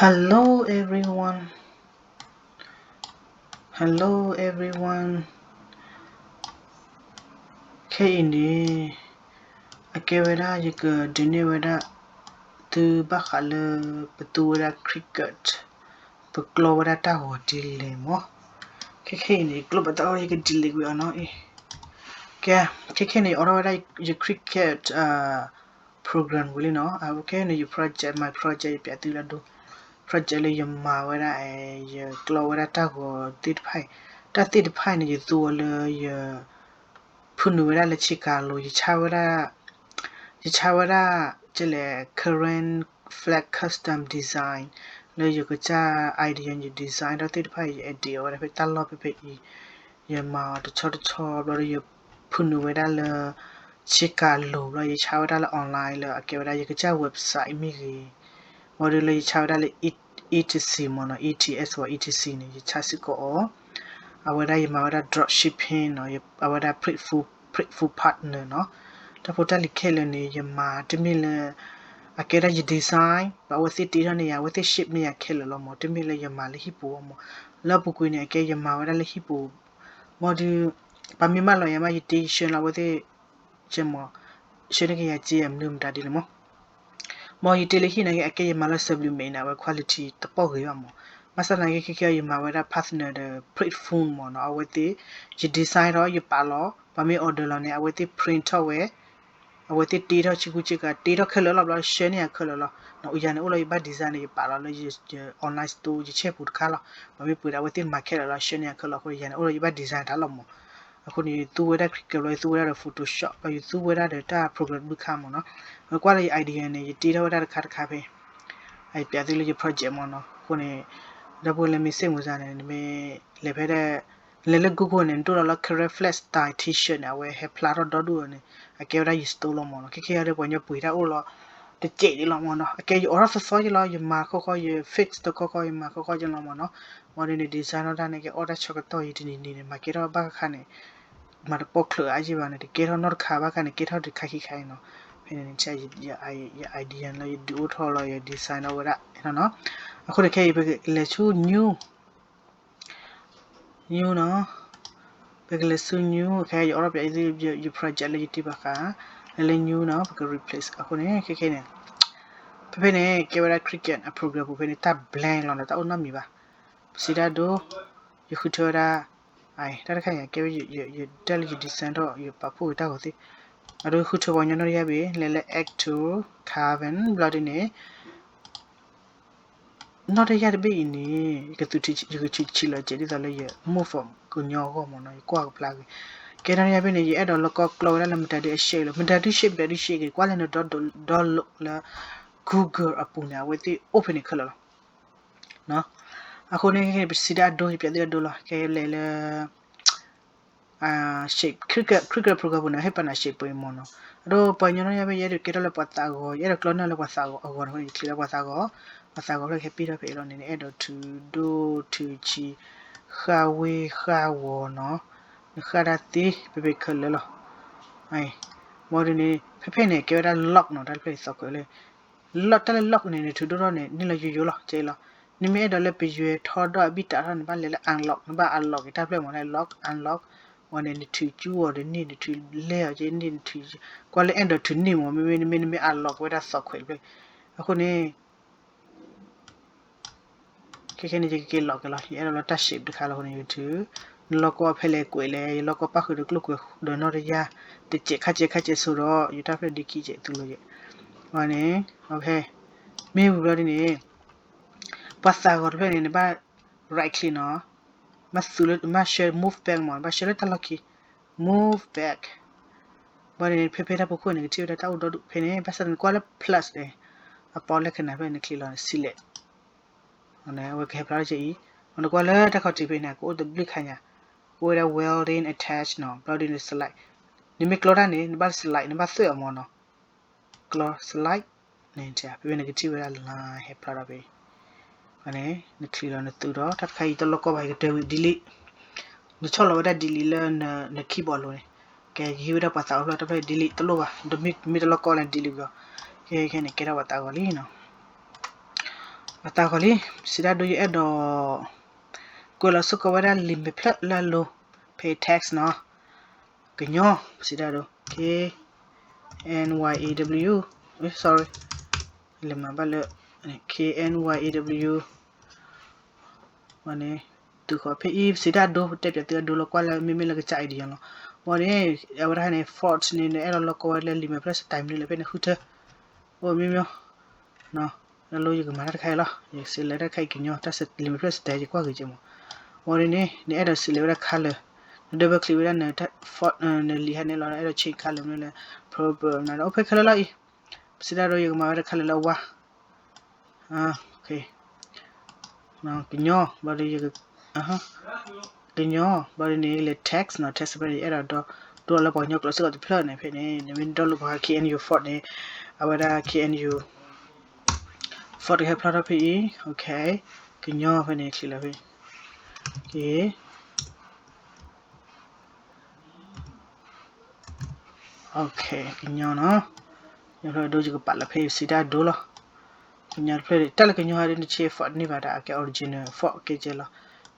Hello everyone. Hello everyone. ခဲအံၤန့ၣ် အကဲဝဲဒၣ်ယကဒုးနဲၣ်ဝဲဒၣ် သုဘၣ်ဃးလၢ ပသူဝဲဒၣ် Cricut ပကျီဝဲဒၣ်တၢ်ဂီၤဒ်လဲၣ်မး. ခဲခဲအံၤန့ၣ် ကျိဘၣ်တၢ်အီၣ် ယက delete ဝံၤအီၤနီၤအံၤ. ကဲ ခဲခဲန့ၣ် အိးထီၣ်ဝဲဒၣ်ယ Cricut program ဝံၤလံနီၤ. အခဲန့ၣ် ယ project, my project ယပျးသုလၢဒိ project လၢယမၤဝဲဒၣ် ယကျီဝဲဒၣ်တၢ်ဂီၤသ့ၣ်တဖၣ်အံၤ, တၢ်သ့ၣ်တဖၣ်အံၤန့ၣ် ယသူအီၤလၢယ ဖုနုာ်ဝဲဒၣ်လၢဆ့ကၤလိၤ, ယဆါဝဲဒၣ်, ယဆါဝဲဒၣ် ကလဲၣ် current flat custom design လၢယကစၢ် idea ယ design ဒီးသ့ၣ်တဖၣ်အံၤ ယ edit အီၤဝဲဒၣ်ဖဲတၢ်လီၢ်ဖဲဖဲအံၤ, ယမၤအီၤတဆီတဆီ ဘျီဒီးယဖုနုာ်ဝဲဒၣ်လၢ ဆ့ကၤလိၤ ဘျီယဆါဝဲဒၣ်လၢ online လၢအကဲဝဲဒၣ်ယကစၢ် website မ့ၢ်ဂ့ၤ, ဘျီဒီးလၢယဆါဝဲဒၣ်လၢ Etsy မ့ၢ်နီၤ, Etsy ဝဲ Etsy န့ၣ် ယဆါစ့ၢ်ကီးအီၤ, အဝဲဒၣ်ယမၤဝဲဒၣ် drop shipping နီၤ, အဝဲဒၣ် Prideful, Prideful partner နီၤ, တၢ်ဖိတၢ်လံၤခဲလၢာ်န့ၣ် ယမၤတမ့ၢ်လၢ အကဲဒၣ်ယ design ဘၣ်အဝဲသ့ၣ်တ့ထီၣ်န့ၢ်ယၤ, အဝဲသ့ၣ် ship န့ၢ်ယၤခဲလၢာ်လီၤမး, တမ့ၢ်လၢယမၤလၢဟံၣ်ပူၤအီၤမး, လၢအပူၤကွံာ်န့ၣ် အကဲယမၤဝဲဒၣ်လၢဟံၣ်ပူၤ, ဘၣ်ဒီး ပှၤမ့ၢ်မၢလီၤယၤမး ယတ့ယဆှၢလီၤအဝဲသ့ၣ် ကဲမး, ဆှၢန့ၢ်က့ၤယၤစ့ယၤမနုၤမတၤဒ်လဲၣ်မး, မ်ယတ့လၢဟံၣ်န့ၣ် အကဲယမၤလၢ sublimate န့ၣ် အဝဲ quality တပီၢ်ဂ့ၤဘၣ်မး, ဘၣ်ဆၣ်သနာ်က့ ခဲခဲအံၤယမၤဝဲဒၣ် partner ဒီး Prideful မ့ၢ်နီၤ, အဝဲသ့ၣ် ယ design ထီၣ်ယပာ်လီၤ, ပှၤမ့ၢ် order လီၤန့ၣ် အဝဲသ့ၣ် print ထီၣ်ဝဲ, အဝဲသ့ၣ်တ့ထီၣ်ဆ့ကူဆ့ကၤ တ့ထီၣ်ခဲလၢာ်လီၤ ဘျီဆှၢန့ၢ်ယၤခဲလၢာ်လီၤ, ယၤန့ၣ်အိၣ်လီၤယဘၣ် design န့ၣ် ယပာ်လီၤလၢယ online store ယဆဲၣ်ပူၤတခါလီၤ, ပှၤမ့ၢ်ပှ့ၤဒီးအဝဲသ့ၣ်မၤခဲလၢာ်လီၤ ဆှၢန့ၢ်ယၤခဲလၢာ်အဃိ ယၤန့ၣ်အိၣ်လီၤယဘၣ် design တၢ်လီၤမး, အဃိန့ၣ် ယသူဝဲဒၣ် Cricut ဘျီ ယသူဝဲဒၣ်ဒီး Photoshop ဘျီ ယသူဝဲဒၣ်ဒီးတၢ် program ဘုခါမ့ၢ်နီၤ, ကွၢ်လၢယ idea န့ၣ် ယတ့ထီၣ်ဝဲဒၣ်တခါတခါဖဲ အပျးသုလၢယ project မ့ၢ်နီၤ, အဃိန့ၣ် ဒီပုၢ်ဝဲၢ်လၢမ့ၢ်စ့ၢ်မုၢ်စၢ်န့ၣ် နမ့ၢ်လဲၤဖဲဒၣ် လဲၤလၢ Google န့ၣ် နဒိၣ်လီၤလၢ Karen Flat Style T-shirt န့ၣ် အဝဲဟဲဖျါထီၣ်ဒီဒူၣ်န့ၣ် အကဲဝဲဒၣ်ယ store လီၤမ့ၢ်နီၤ, ခဲခဲအံၤဒီးပှၤကညီပှ့ၤတၢ်အိၣ်လီၤ တစဲးဒ်လီၤမ့ၢ်နီၤ, အကဲယအိးထီၣ်သီသီယလီၤ ယမၤခီခီ ယ fix တခီခီ ယမၤခီခီယလီၤမ့ၢ်နီၤ, ဝံၤဒ်န့ၣ် design ထီၣ်တၢ်န့ၣ် ကဲအီၣ်တၢ်ဆၢကတီၢ်ယတနံၤနံၤန့ၣ် မၤကဲထီၣ်ဘၣ်ဃးခါန့ၣ် မၤတပီၢ်ချၢအါယံာ်ဘၣ်န့ၣ် တကဲထီၣ်နီတခါဘၣ်ခါန့ၣ် ကဲထီၣ်တခါခံခါအံၤနီၤ, ဖဲန့ၣ် ယ idea လၢယဒုးအိၣ်ထီၣ်လီၤ ယ design ထီၣ်ဝဲဒၣ်နီၤ, အဃိန့ၣ်ခဲအံၤပကလဲၤဆူ new new နီၤ, ပကလဲၤဆူ new ခဲအံၤ ယအိးထီၣ်ပျးသု ယ project လၢယတ့ဘၣ်ဃး လဲၤလၢ new နီၤ ပက replace အဃိန့ၣ် ခဲခဲန့ၣ် ဖဲဖဲန့ၣ် ကဲဝဲဒၣ် Cricut အ program ပူၤဖဲန့ၣ် တၢ် blank လီၤနီၤ တၢ်အိၣ်နီတမံၤဘၣ်, ပစံးဒၣ်ဒိ ယဃုထၢဝဲဒၣ် တၢ်တခါအံၤ ကဲဝဲ ယတဲလၢယ design ထီၣ် ယပာ်ဖှိၣ်က့ၤတၢ်ဂီၤသ့ၣ်, အဒိ ဃုထၢပှၤကညီနီၢ်တယၢ်ဘ့ၣ် လဲၤလၢ add to carbon ဘျီဒ်န့ၣ် နီၢ်တယၢ်တဘ့ၣ်အံၤန့ၣ် ယကသူ ယကဆံးလီၤစဲးဒ်သိးလၢယ move ကညီအဂီၢ်မ့ၢ်နီၤ ယကွၢ်ကဖျါဂ့ၤ, ကဲနီၢ်တယၢ်ဘ့ၣ်န့ၣ် ယအဲၣ်ဒိးလီၢ်ကီၢ်ကျီဝဲဒၣ်လၢမတၤဒုအ shape လီၤ မတၤဒု shape မတၤဒု shape က့ၤ ကွၢ်လၢန download လၢ Google အပူၤန့ၣ် အဝဲသ့ၣ်အိၣ်ဖဲန့ၣ်ခဲလၢာ်လီၤ. အဃိန့ၣ် ပစံးဒၣ်အဒိ ယပျးသုအဒိလီၤ ကဲလဲၤလၢ shape Cricut Cricut program ပူၤန့ၣ် ဟ့ၣ်ပာ်နၤ shape ပှဲၤမ့ၢ်နီၤ, အဒိ ပှၤကညီနီၢ်တယၢ်ဘ့ၣ် ယအဲၣ်ဒိးကဲထီၣ်လၢပှၤသးဂီၤ ယအဲၣ်ဒိးကျီန့ၢ်လၢပှၤသးဂီၤအဂီၢ်န့ၣ် ယချံးလၢပှၤသးဂီၤ, ပှၤသးဂီၤဖျၢၣ်ကဟဲပ့ၢ်ထီၣ်ဖဲအံၤလီၤန့ၣ် နအဲၣ်ဒိးထုးဒိၣ်ထုးဆံး ဃၣ်ဝ့ၢ်ဃၣ်ဝီၤနီၤ, နဃၣ်တၢ်သ့ ဖဲဖဲခဲလၢာ်လီၤ. ဘၣ်ဒ်န့ၣ် ဖဲဖဲန့ၣ် ကဲဝဲဒၣ် lock နီၤ တၢ်တဖျၢၣ်အံၤသီၣ်ခွဲးလၢ lock တၢ်လၢ lock န့ၣ် နထုးဒိၣ်ထီၣ်န့ၣ် န့ၢ်လီၤယိယိလီၤ ကဲလီၤ. နမ့ၢ်အဲၣ်ဒိးလၢပယွဲထီဒီးအဘံၣ်တၢ်ထီၣ်န့ၣ် ဘၣ်လဲၤလၢ unlock နဘၣ် unlock က့ၤတၢ်ဖျၢၣ်မ့ၢ်လၢ lock unlock ဝံၤန့ၣ် နထုးကၠူအီၤဒီးန့ၢ် နထုးလဲၢ်အီၤက့ၤန့ၢ် နထုး ကွၢ်လၢအဲၣ်ဒိးထုးန့ၢ်မ့ၢ် မ့မ့ၢ်နမ့ၢ် unlock ဝဲဒၣ်သီၣ်ခွဲးတဖျၢၣ် အဃိန့ၣ် ခဲခဲန့ၣ် ယကက့ၤ lock က့ၤလီၤ ယအဲၣ်ဒိးလၢတၢ် shape တခါလီၤအဃိန့ၣ် ယထုး နလီၢ်ကီၢ်ဖဲလဲၣ်ကွဲးလဲၣ် ယလီၢ်ကီၢ်ပၣ်ဃုာ်ဒီးကျိၣ်ကွဲးဒီးနီၢ်တယၢ် တစဲးခါစဲးခါစဲးဆိဒီး ယတၢ်ဖျၢၣ်ဒ့ခံစဲးသူလီၤယဲၢ် ဝံၤန့ၣ် ဖဲ မ့ၢ်ဝံၤဘျီဒ်န့ၣ် ပှၤသးဂီၤတဖျၢၣ်န့ၣ် နဘၣ် right click နီၤ ဘၣ်သူလၢ ဘၣ်ဆှၢ move back မ့ၢ် ဘၣ်ဆှၢလၢတၢ်လီၢ်ခံ move back ဘၣ်န့ၣ် ဖဲဖဲတၢ်ဖီခိၣ်န့ၣ် ကထံၣ်ဝဲဒၣ်တၢ်အိၣ်ဒီဒူၣ်ဖဲန့ၣ် ဘၣ်ဆၣ်နကွၢ်လၢ plus န့ၣ် အပီလၢခဏၤဖျၢၣ်န့ၣ် နချံးလီၤ select အဝဲကဟဲဖျါထီၣ်က့ၤအံၤ နကွၢ်လၢတၢ်ခီၣ်ထံးဖဲန့ၣ် ကအိၣ်တဘျုးခါညါ ကအိၣ်ဝဲဒၣ် welding attach နီၤ ဘျီဒ်န့ၣ် select နမ့ၢ်ကျီတၢ်န့ၣ် နဘၣ် select နဘၣ်သွဲၣ်အီၤမ့ၢ်နီၤ ကျီ select န့ၣ် ဖဲဖဲန့ၣ်ကထံၣ်ဝဲဒၣ် line ဟဲဖျါထီၣ်ဖဲ န့ၣ် နချံးလီၤနသူဒီး တၢ်တခါအံၤတလီၢ်ကီၢ်ဘၣ် ယကတၢၢ်ဝံၤ delete နဆီၣ်လီၤဝဲဒၣ် delete လၢန keyboard လိၤန့ၣ် ကဲ ယဟံးဝဲဒၣ်ပှၤသးအိၣ်ဖျၢၣ်တဖျၢၣ် delete တလိၣ်ဘၣ် မ့ၢ်တလီၢ်ကီၢ်လဲၣ် delete ကီး ကဲ ခဲန့ၣ် ကဲထီၣ်ပှၤသးဂီၤလံနီၤ အသးဂီၤလံ, စံးတၢ်ဒိ ယအဲၣ်ဒိး ကွဲးလီၤစ့ၢ်ကီးဝဲဒၣ်လံာ်မဲာ်ဖျၢၣ်လၢအလိၤ ဖဲ text နီၤ, ကညီ, စံးတၢ်ဒိ K N Y A W, sorry, လဲၤမၤဘၣ်လၢ K N Y A W န့ၣ်, သုးဃီၤဖဲအံၤ စံးတၢ်ဒိ တဲပၠးသုအဒိလီၤကွၢ်လၢ မ့မ့ၢ်လၢကစၢ် idea လီၤ. ဘၣ်န့ၣ် အဝဲဒၣ်န့ၣ် font န့ၣ် နအဲၣ်ဒိးလီၤကီဝဲလၢလံာ်မဲာ်ဖျၢၣ် style မနုၤလဲၣ် ဖဲန့ၣ်ဃုထၢ, အိၣ်မ့ၢ်မ့ၢ် လၢယကမၤတၢ်တခါအံၤလီၤ, ယ select တၢ်တခါအံၤ ကညီ တၢ်လံာ်မဲာ်ဖျၢၣ် style ယကွၢ်ဂ့ၤကဲမး, ဘၣ်ဒ်န့ၣ် နအဲၣ်ဒိး select ဝဲဒၣ် color, န double click ဝဲဒၣ်န font နလံာ်ဟဲန့ၣ်လီၤ, နအဲၣ်ဒိး change color မနုၤလဲၣ်, purple န အိၣ်ဖဲ color လီၤအံၤ, စံးတၢ်ဒိ ယကမၤဝဲဒၣ် color လၢအဝါ ကညီ, ဘၣ်ဒ် ကညီ, ဘၣ်ဒ်န့ၣ် လၢ text နီၤ, text ဖဲန့ၣ် ယအဲၣ်ဒိးဒီး ဒိလၢပှၤကညီကျိာ်စ့ၢ်ကီးတဖျၢၣ်န့ၣ် ဖဲန့ၣ် နမ့ၢ် download ပှၤ K N U font န့ၣ်, အဝဲဒၣ် K N U font တဟဲဖျါထီၣ်ဖဲအံၤ, ကညီဖဲန့ၣ် ချံးလီၤဖဲ ကညီနီၤ, ယဖျါဒိ ယကပာ်လီၤဖဲအံၤ စံးတၢ်ဒိလီၤ, ကညီတဖျၢၣ် တၢ်လၢကညီဟဲဒ်န change font န့ၢ်ဘၣ်ဒၣ် အကဲ original font ကဲကဲလီၤ,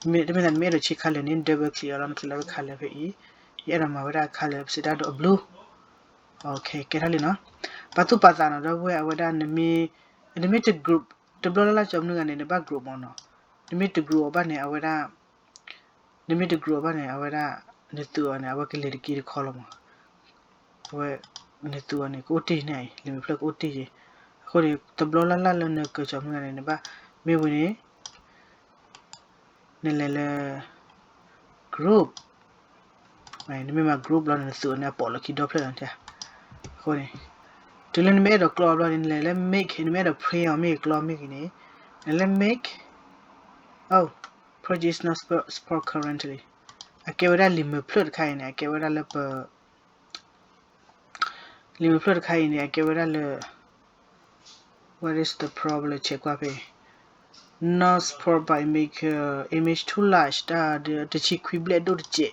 တမ့ၢ်သးနမ့ၢ်အဲၣ်ဒိး change color န့ၣ် double click အီၤလီၤ, နချံးလီၤဖဲ color ဖဲအံၤ, ယအဲၣ်ဒိးမၤဝဲဒၣ် color စံးတၢ်ဒိ အ blue, ကဲထီၣ်လံနီၤ, ပာ်သူၣ်ပာ်သးနီၤ ဒီပုၢ်ဝဲၢ် အဝဲဒၣ် နမ့ၢ်တ group တဘျီလၢ်လၢ် ကၠီမနုၤဂၤန့ၣ် နဘၣ် group မးနီၤ, နမ့ၢ်တ group အီၤဘၣ်န့ၣ် အဝဲဒၣ် နမ့ၢ်တ group အီၤဘၣ်န့ၣ် အဝဲဒၣ် နသုးအီၤန့ၣ် အဝဲကလဲၤတက့ၢ်တခီလီၤမး, အဝဲ နသုးအီၤန့ၣ် ကအိၣ်တ့ၢ်န့ၣ်အံၤ လံာ်မဲာ်ဖျၢၣ်ကအိၣ်တ့ၢ်ယံၤ, အဃိန့ၣ် တဘျီလၢ်လၢ်လၢနကၠီမနုၤဂၤန့ၣ် နဘၣ် မ့ၢ်ဝံၤန့ၣ် နလဲၤလၢ group, နမ့ၢ်မၤ group ဘျီန့ၣ် နသုးအီၤန့ၣ် အပိာ်လီၤခံဒီဖျၢၣ်လီၤ, အဃိန့ၣ် တုၤလၢနမ့ၢ်အဲၣ်ဒိးကျီအီၤဘျီန့ၣ် နလဲၤလၢ make, နမ့ၢ်အဲၣ်ဒိး print အီၤမ့ၢ်ဂ့ၤ ကျီမ့ၢ်ဂ့ၤန့ၣ် နလဲၤလၢ make, oh, page is not support currently, အကဲဝဲဒၣ်လံာ်မဲာ်ဖျၢၣ်တခါအံၤန့ၣ် အကဲဝဲဒၣ်လၢပ လံာ်မဲာ်ဖျၢၣ်တခါအံၤန့ၣ် အကဲဝဲဒၣ်လၢ what is the problem ဆဲးကွၢ်ဖဲ not support by make image too large တၢ်တဆံခွံဘျဲၣ်ဒိၣ်တစဲး,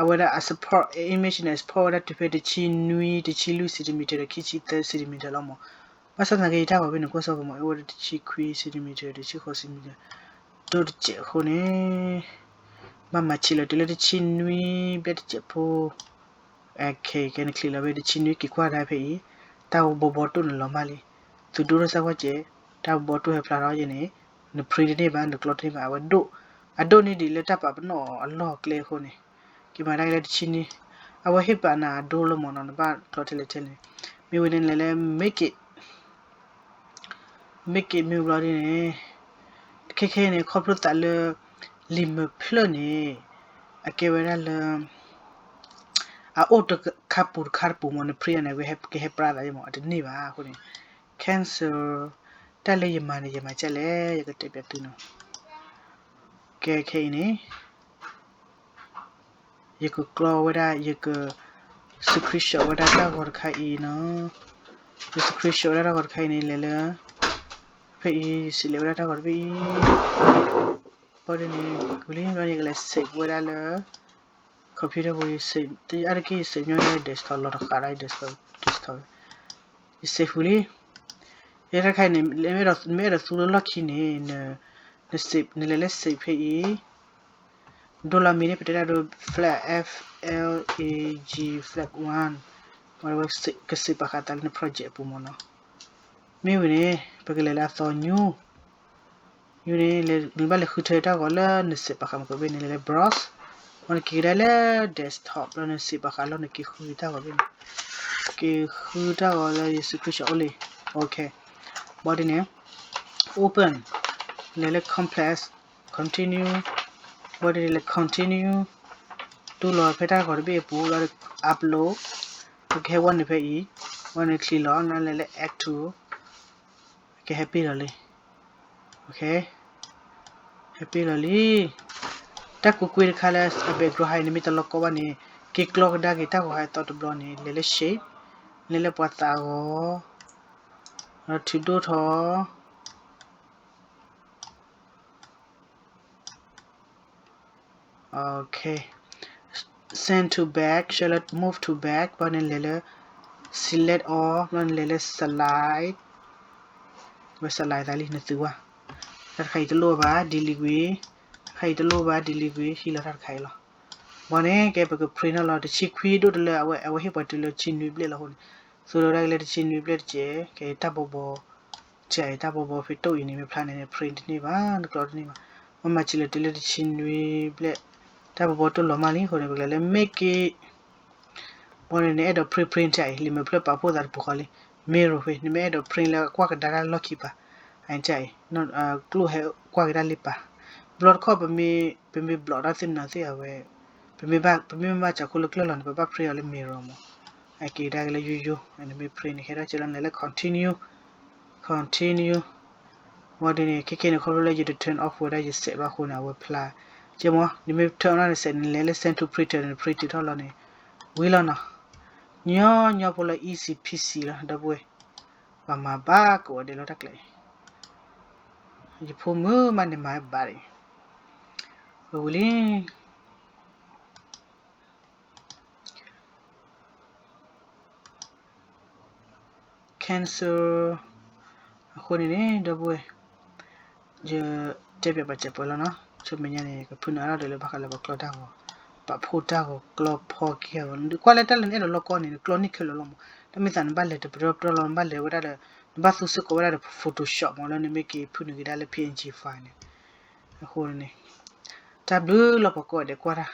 အဝဲဒၣ်အ support image န့ၣ် support ဝဲဒၣ်တုၤဖဲတဆံနွံ တဆံလွံၢ် centimeter ဒီးခံဆံသၢ centimeter လီၤမး, ဘၣ်ဆၣ်သနာ်က့ယတၢ်ဂီၤဖဲန့ၣ် ကွၢ်စၢ်ကမီၤ အိၣ်ဝဲဒၣ်တဆံခွံ centimeter တဆံဃိး centimeter ဒိၣ်တစဲးအဃိန့ၣ် ဘၣ်မၤဆံးလီၤတုၤလၢတဆံနွံဘျဲၣ်တစဲးဖိ ခဲကဲန့ၣ် ချံးလီၤဖဲတဆံနွံ က့ၤကွၢ်ဒၣ်ဖဲအံၤ, တၢ်ဘီဘီတိၣ်န့ၣ်လီၤမၢ်လံ, သုးဒိၣ်ထီၣ်စၢ်ကွၢ်စဲး, တၢ်ဘီဘီတိၣ်ဟဲဖျါထီၣ်ယဲန့ၣ်, န print တန့ၢ်ဘၣ် နကျီတန့ၢ်ဘၣ် အဝဲဒိၣ်, အဒိၣ်န့ၢ်ဒံးလၢတၢ်ပာ်ပနီၣ်အလီၢ်အကျဲအဃိန့ၣ်, က့ၤမၤဒၣ်က့ၤလၢတဆံနွံ, အဝဲဟ့ၣ်ပာ်နၤအဒိလီၤမးနီၤ နဘၣ်ကျီထဲလဲၣ်ထဲလဲၣ်န့ၣ်, မ့ၢ်ဝံၤန့ၣ်နလဲၤလၢ make it, make it မ့ၢ်ဘျီဒ်န့ၣ်, ခဲခဲအံၤန့ၣ် ခီဖျိသးလၢ လံာ်မဲာ်ဖျၢၣ်န့ၣ် အကဲဝဲဒၣ်လၢ အအိၣ်တခါပူၤတခါတပူၤမး န print န့ၣ် ကဟဲပြၢသးယမး အတန့ၢ်ဘၣ်အဃိန့ၣ်, cancel, တၢ်လၢယမၤန့ၣ် ယမၤကဲလဲၣ် ယကတဲပၠးသုနီၤ, ကဲခဲအံၤန့ၣ် ယကကျီဝဲဒၣ် ယက screenshot ဝဲဒၣ်တၢ်ဂီၤတခါအံၤနီၤ, ယ screenshot ဝဲဒၣ်တၢ်ဂီၤတခါအံၤန့ၣ် လဲၤလၢ ဖဲအံၤ ယစံးလဲၤဝဲဒၣ်တၢ်ဂီၤတဖဲအံၤ, ဘၣ်ဒ်န့ၣ် ဝံၤလံ ဘျီန့ၣ် ယကလဲၤ save ဝဲဒၣ်လၢ computer ပူၤ ယ save အါတက့ၢ် ယ save ညီနုၢ် desktop လီၤတဃာ်ဒီး desktop, desktop, ယ save ဝံၤလံ, ယတၢ်တခါအံၤန့ၣ် မ့ၢ်အဲၣ်ဒိးသူလၢလီၢ်ခံန့ၣ် န save နလဲၤလၢ save ဖဲအံၤ ဒိလီၤမံၤန့ၣ် ပတဲဒၣ်ဒိ flag, F L A G, flag one, ဝဲကစံးပာ်ဃာ်သးလၢန project အပူၤမးနီၤ, မ့ၢ်ဝံၤန့ၣ် ပကလဲၤလၢအသီ new, new န့ၣ် နဘၣ်လဲၤဃုထၢတၢ်ဂီၤလၢနစံးပာ်ဃာ်မ့ၢ်ကဘ့ၣ်န့ၣ် လဲၤလၢ browse, ဝဲနက့ၤကဒါလၢ desktop လီၤ နစံးပာ်ဃာ်လီၤ နက့ၤဃုတၢ်ဂီၤဘ့ၣ်န့ၣ်, က့ၤဃုတၢ်ဂီၤလၢယ screenshot အိၣ်လံ, OK, ဘၣ်ဒ်န့ၣ် open, လဲၤလၢ complex, continue, ဘၣ်ဒ်န့ၣ်လဲၤ continue, တူၢ်လီၤဖဲတၢ်ဂီၤတဘ့ၣ်အပူၤ လီၤ upload, ပကဟဲဝဲန့ၣ်ဖဲအံၤ, ဝဲန့ၣ်ချံးလီၤ နလဲၤလၢ add to, ကဟဲပ့ၢ်လီၤလံ, OK, ဟဲပ့ၢ်လီၤလံ, တၢ်ကူးကွ့တခါလၢအ background ဟါအံၤန့ၣ် မ့ၢ်တလီၤကီဘၣ်န့ၣ် က့ၤကျီကဒါက့ၤတၢ်ဂီၤဟါအသီတဘျီန့ၣ် လဲၤလၢ shape, လဲၤလၢပှၤသးအဂီၤ, ဒီးထုးဒိၣ်ထီၣ် OK, send to back, ရှဲလၢ move to back, ဘၣ်န့ၣ်လဲၤလၢ select all, ဘၣ်န့ၣ်လဲၤလၢ slide, ဝဲ slide သးလံ နသုးဝါ, တၢ်တခါအံၤတလိၣ်ဘၣ် delete ကွံာ်, တၢ်တခါအံၤတလိၣ်ဘၣ် delete ကွံာ် ဟံးလီၤတၢ်တခါအံၤလီၤ. ဘၣ်န့ၣ် ကဲပက print ထီၣ်လီၤ တဆံခွံဒိၣ်တလၢ အဝဲ အဝဲဟ့ၣ်ပှၤတုၤလၢတဆံနွံဘျဲၣ်လီၤအဃိန့ၣ်, သိးလီၤဒၣ်က့ၤလၢတဆံနွံဘျဲၣ်တကဲး, ကဲတၢ်ဘီဘီ, ကဲတၢ်ဘီဘီဖဲတိၣ်အံၤန့ၣ် မ့ၢ်ဖျါန့ၣ်န့ၣ် print တန့ၢ်ဘၣ်, နကျိးတန့ၢ်ဘၣ်. မ့ၢ်မၤစၢၤလၢတုၤလၢတဆံနွံဘျဲၣ်, တၢ်ဘီဘီတိၣ်လီၤမၢ်လံအဃိန့ၣ် ပကလဲၤလၢ make it ဘၣ်န့ၣ် နအဲၣ်ဒိး print print တၢ်အံၤ လံာ်မဲာ်ဖျၢၣ်ပာ်ဖှိၣ်သးတပူၤဃီလံ, mirror ဖဲ နမ့ၢ်အဲၣ်ဒိး print လၢကွၢ်ကဒါတၢ်လီၢ်ခံပၤ, အတၢ်အံၤ, ကျိၣ်ဟဲကွၢ်ကဒါလံပၤ, ဘျီတခီၣ် ပမ့ၢ် ပမ့ၢ်ဘျီးတၢ်သ့ၣ်မနုၤသ့ၣ်အဝဲ, ပမ့ၢ်ဘၣ် ပမ့ၢ်မ့ၢ်ဘၣ်စးခိၣ်လၢကျၢၢ်လီၤန့ၣ် ပဘၣ် print အီၤလၢ mirror မး, အက့ၤကဒါက့ၤလၢယိယိ, နမ့ၢ် print န့ၣ် ဟဲထီၣ်ကဲလီၤ နလဲၤလၢ continue, continue, ဘၣ်ဒ်န့ၣ် ခဲကဲန့ၣ် ခီဖျိလၢယတ turn off ဝဲဒၣ်ယ set ဘၣ်အဃိန့ၣ် အဝဲဖျါ, ကဲမး နမ့ၢ် turn on န set န့ၣ် နလဲၤလၢ send to printer န့ၣ် print ထီၣ်လီၤန့ၣ်, ဝံၤလီၤနီၤ, ညီညီဖိလၢ easy peasy လီၤ ဒီပုၢ်ဝဲၢ်, ပှၤမၤဘၣ်ကဝီၤဒဲးလီၤတၢ်ကျဲအံၤ, ယဖိမုၣ်မးန့ၣ်မၤဘၣ်ဒံး, ဝံၤလံ cancel, အဃိန့ၣ်န့ၣ် ဒီပုၢ်ဝဲၢ်, ယတဲပၠးပှၤစဲးပှဲၤလီၤနီၤ, ဆူမဲာ်ညါန့ၣ် ကဖုနုာ်အါထီၣ်ဒီးလၢဘၣ်ဃးလၢပှၤကျီတၢ်ဂီၤ, ပာ်ဖှိၣ်တၢ်ဂီၤ ကျီဖီက့ၤအဂီၢ်, နကွၢ်လၢတၢ်လၢနအဲၣ်ဒိးလီၢ်ကီၢ်န့ၣ် နကျီန့ၢ်ခဲလၢာ်လီၤမး, တၢ်မ့ၢ်သးနဘၣ်လဲၤတပတီၢ်ပတီၢ်လီၤ နဘၣ်လဲၤဝဲဒၣ်ဒီး, နဘၣ်သူစ့ၢ်ကီးဝဲဒၣ်ဒီး Photoshop မး လၢနမ့ၢ်က့ၤဖုနုာ်က့ၤဒၣ်လၢ P N G file န့ၣ်, အဃိန့ၣ်, တၢ်ဘျုးလီၤပှၤကိးဂၤဒဲးကွၢ်တၢ်